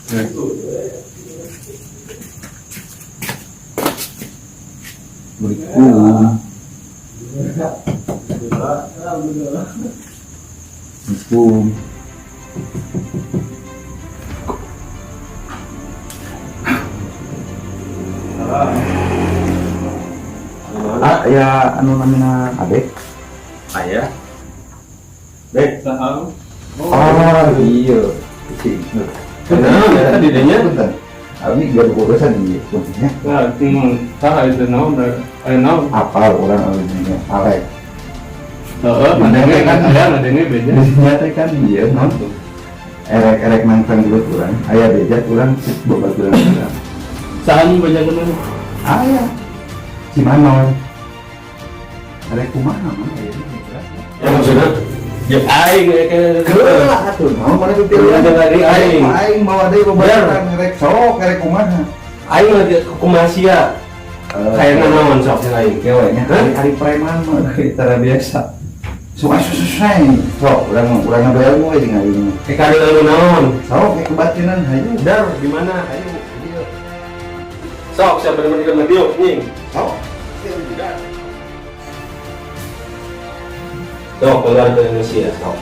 Assalamualaikum. Assalamualaikum. Ah, ya anu namina Adek. Ayah. Bek. Saha? Oh, iya. Si. Kenal ya di dinya. Punten. Abi gak ada urusan di puntennya. Nah, saha itu naon? Aya naon? Apal orang anu Alek. Heeh, ngadenge kan aya ngadenge beja. Biasanya teh kan iya non. Erek-erek nangtang gelut urang, aya beja urang cek babaturan urang. Saha nu beja kumaha? Aya. Si Manoy. Erek kumaha mah aya. Ya maksudnya Ya aing ya kan. Keula atuh naon mana pipilihan. Ada lagi aing. Aing bawa deui babaturan erek sok erek kumaha. Aing lagi kumaha sia. Kayaknya naon sok yang aing. Kewe nya Hah? hari preman mah cara biasa. Suka susah sok urang urang ngadu ilmu we jeung aing. Kayak kali anu naon? Sok ke kebatinan hayu. Dar di mana? Ayo. Sok siapa yang mau diuk nying. Sok. Sok keluar ke Indonesia sok.